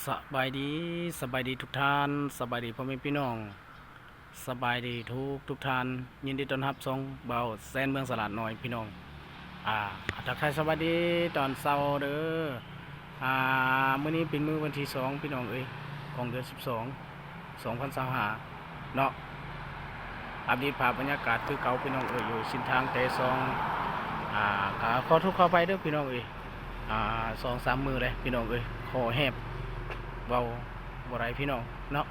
ສະບາຍດີ, ສະບາຍດີທຸກທ່ານ, ສະບາຍດີພໍ່ແມ່ພີ່ນ້ອງ, ສະບາຍດີທຸກທຸກທ່ານ, ຍິນດີຕ້ອນຮັບຊ່ອງບ່າວແສນເມືອງສະຫຼາດນ້ອຍພີ່ນ້ອງ. ອ່າ ທັກທາຍສະບາຍດີຕອນເຊົ້າເດີ. ອ່າ ມື້ນີ້ເປັນມື້ວັນທີສອງພີ່ນ້ອງເອີຍ ຂອງເດືອນສິບສອງ ສອງພັນຊາວຫ້າເນາະ. ອັບເດດພາບບັນຍາກາດຄືເກົ່າພີ່ນ້ອງເອີຍ ຢູ່ເສັ້ນທາງແຕ່ຊ່ອງ. ອ່າ ກໍຂໍໂທດຂໍອະໄພເດີພີ່ນ້ອງເອີຍ ອ່າ ສອງສາມມື້ແລ້ວພີ່ນ້ອງເອີຍ ຂໍແຮບເວົ້າບໍ່ໄດ້ພີ່ນ້ອງເນາະ.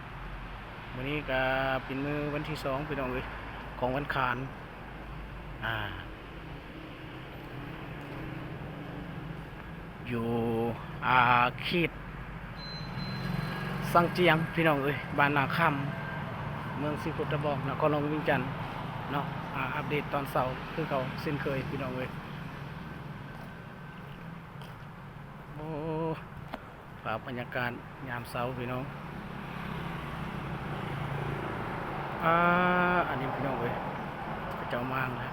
ມື້ນີ້ກໍເປັນມື້ວັນທີສອງພີ່ນ້ອງເອີຍ ຂອງວັນຄານ ອ່າ ຢູ່ ອ່າ ເຂດຊາງຈຽງພີ່ນ້ອງເອີຍ ບ້ານນາຄຳ ເມືອງສີໂຄດຕະບອງ ນະຄອນຫຼວງວຽງຈັນເນາະ. ອ່າ ອັບເດດຕອນເຊົ້າຄືເກົ່າເຊັ່ນເຄີຍພີ່ນ້ອງເອີຍ. ໂອ້ ພາບບັນຍາກາດຍາມເຊົ້າພີ່ນ້ອງ. ອ່າ ອັນນີ້ພີ່ນ້ອງເອີຍ ເຂົາເຈົ້າມາແລ້ວ.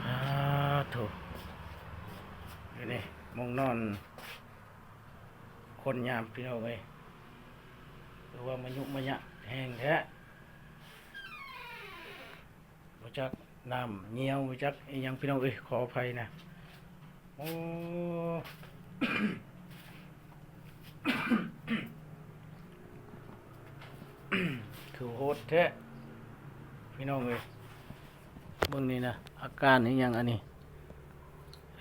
ອ່າ ໂທ້ ນີ້ ໝ່ອງນອນ ຄົນຍາມພີ່ນ້ອງເອີຍ ຄືວ່າມາຍຸມາຍະແຮງແທ້. ບໍ່ຈັກນ້ຳຍ່ຽວ ບໍ່ຈັກອີ່ຫຍັງພີ່ນ້ອງເອີຍ ຂໍອະໄພນະ. ໂອ້ ຄືໂຫດແທ້ພີ່ນ້ອງເອີຍ. ເບິ່ງນີ້ນະ ອາການອີ່ຫຍັງອັນນີ້.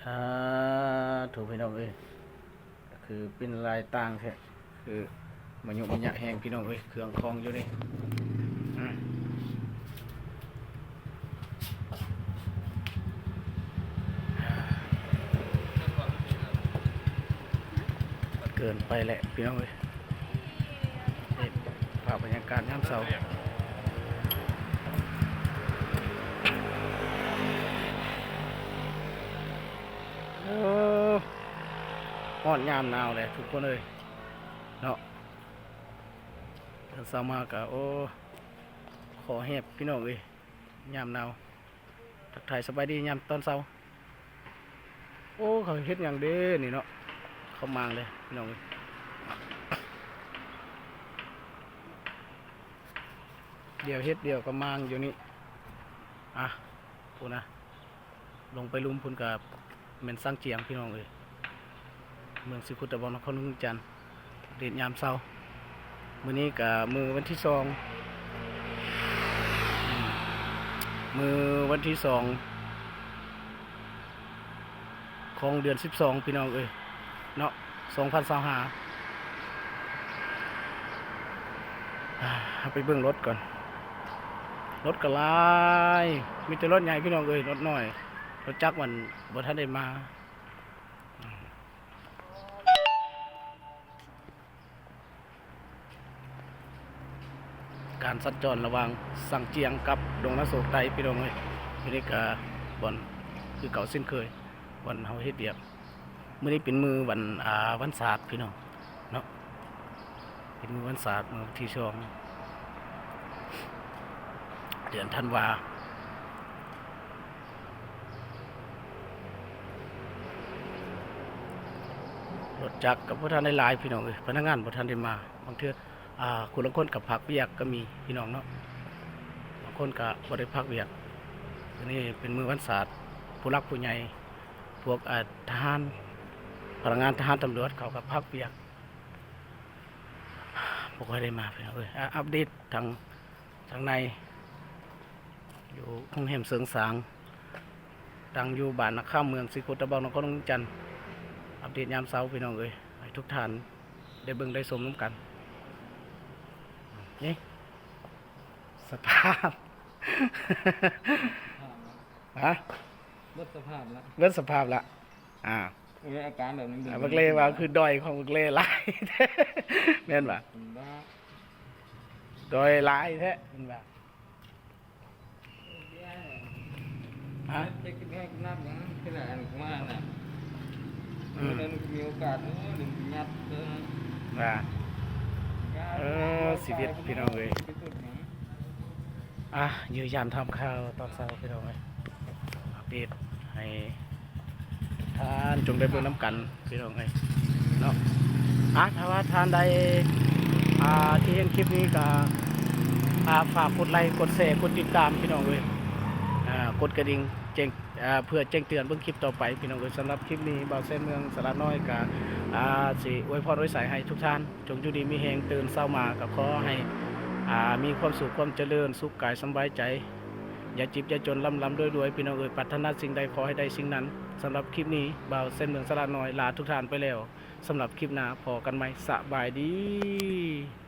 ສາທຸພີ່ນ້ອງເອີຍ ຄືເປັນລາຍຕ່າງແທ້ ຄືມາຍຸມາຍະແຮງພີ່ນ້ອງເອີຍ ເຄື່ອງຂອງຢູ່ນີ້ ອາ ເກີນໄປແຫຼະພີ່ນ້ອງເອີຍ. ນີ້ພາບບັນຍາກາດຍາມເຊົ້າ ໂອ້ ຮອດຍາມໜາວແລ້ວທຸກຄົນເອີຍເນາະ. ຕອນເຊົ້າມາກະ ໂອ້ ຂໍແຮບພີ່ນ້ອງເອີຍ ຍາມໜາວ. ທັກທາຍສະບາຍດີຍາມຕອນເຊົ້າ. ໂອ້ ເຂົາເຮັດຫຍັງເດ້ນີ້ເນາະ ເຂົາມາງເດ້ພີ່ນ້ອງເອີຍ. ດຽວເຮັດດຽວກໍມາງຢູ່ນີ້. ອ່ະ ພຸ້ນນະ ລົງໄປລຸ່ມພຸ້ນກະແມ່ນຊາງຈຽງພີ່ນ້ອງເອີຍ ເມືອງສີໂຄດຕະບອງ ນະຄອນຫຼວງວຽງຈັນ. ອັບເດດຍາມເຊົ້າ ມື້ນີ້ກະມື້ວັນທີສອງ ມື້ວັນທີສອງຂອງເດືອນສິບສອງພີ່ນ້ອງເອີຍເນາະ ສອງພັນຊາວຫ້າ. ເຮົາໄປເບິ່ງລົດກ່ອນ ລົດກໍຫຼາຍ ມີແຕ່ລົດໃຫຍ່ພີ່ນ້ອງເອີຍ ລົດນ້ອຍ ລົດຈັກມັນບໍ່ທັນໄດ້ມາ. ການສັນຈອນລະຫວ່າງຊາງຈຽງກັບດົງນາໂສກໃຕ້ພີ່ນ້ອງເອີຍ. ຢູ່ນີ້ກະບ່ອນຄືເກົ່າເຊັ່ນເຄີຍ ບ່ອນເຮົາເຮັດວຽກ. ມື້ນີ້ເປັນມື້ວັນ ອ່າ ວັນສາດພີ່ນ້ອງເນາະ ເປັນມື້ວັນສາດ ມື້ວັນທີສອງ ເດືອນທັນວາ. ລົດຈັກກໍບໍ່ທັນໄດ້ຫຼາຍພີ່ນ້ອງເອີຍ ພະນັກງານບໍ່ທັນໄດ້ມາ. ບາງເທື່ອ ອ່າ ຄົນລາງຄົນກໍພັກວຽກກໍມີພີ່ນ້ອງເນາະ ບາງຄົນກໍບໍ່ໄດ້ພັກວຽກ. ມື້ນີ້ເປັນມື້ວັນສາດ ຜູ້ຫຼັກຜູ້ໃຫຍ່ ພວກ ອ່າ ທະຫານ ພະນັກງານທະຫານຕຳຫຼວດເຂົາກໍພັກວຽກ ບໍ່ຄ່ອຍໄດ້ມາພີ່ນ້ອງເອີຍ. ອ່າ ອັບເດດທາງ ທາງໃນ ຢູ່ໂຮງແຮມເສີງສາງ ຕັ້ງຢູ່ບ້ານນາຄຳ ເມືອງສີໂຄດຕະບອງ ນະຄອນຫຼວງວຽງຈັນ. ອັບເດດຍາມເຊົ້າພີ່ນ້ອງເອີຍ ໃຫ້ທຸກທ່ານໄດ້ເບິ່ງໄດ້ຊົມນຳກັນ. ນີ້ສະພາບ ຮະ ເບິດສະພາບລະ ເບິດສະພາບລະ. ອ່າ ເອີ ອາການແບບນີ້ ອ່າ ບັກເລວ່າຄືດອຍຂອງບັກເລຫຼາຍແທ້ ແມ່ນບໍ່? ດອຍຫຼາຍແທ້ ເພິ່ນວ່າ. ຮະ ເຈັກສິບແຮກນັບຫຍັງ ຄືແຫຼະ ອັນມານະ ອືມ ມື້ນັ້ນມີໂອກາດ ໂອ້ ລືມຍັດເດີ ວ່າ ເອີ ຊີວິດພີ່ນ້ອງເອີຍ ອ່ະ ເຢ້ຍມຢາມທຳຂ່າວຕອນເຊົ້າພີ່ນ້ອງເອີຍ ອັບເດດໃຫ້ທ່ານຈົ່ງໄດ້ເບິ່ງນຳກັນພີ່ນ້ອງເອີຍເນາະ. ອ່ະ ຖ້າວ່າທ່ານໃດ ອ່າ ທີ່ເຫັນຄລິບນີ້ກໍ ອ່າ ຝາກກົດໄລ ກົດແຊ ກົດຕິດຕາມພີ່ນ້ອງເອີຍ ອ່າ ກົດກະດິ່ງແຈ້ງ ອ່າ ເພື່ອແຈ້ງເຕືອນເບິ່ງຄລິບຕໍ່ໄປພີ່ນ້ອງເອີຍ. ສຳລັບຄລິບນີ້ ບ່າວແຊນເມືອງສະຫຼາດນ້ອຍກໍ ອ່າ ຊິອວຍພອນອວຍໄຊໃຫ້ທຸກທ່ານ ຈົ່ງຢູ່ດີມີແຮງ, ຕື່ນເຊົ້າມາກໍຂໍໃຫ້ ອ່າ ມີຄວາມສຸກຄວາມຈະເລີນ, ສຸກກາຍສຳບາຍໃຈ, ຢ່າເຈັບຢ່າຈົນ, ລ່ຳໆລວຍໆ ພີ່ນ້ອງເອີຍ. ປາດຖະໜາສິ່ງໃດຂໍໃຫ້ໄດ້ສິ່ງນັ້ນ. ສຳລັບຄລິບນີ້ ບ່າວແຊນເມືອງສະຫຼາດນ້ອຍ ລາທຸກທ່ານໄປແລ້ວ. ສຳລັບຄລິບໜ້າພໍ້ກັນໃໝ່. ສະບາຍດີ.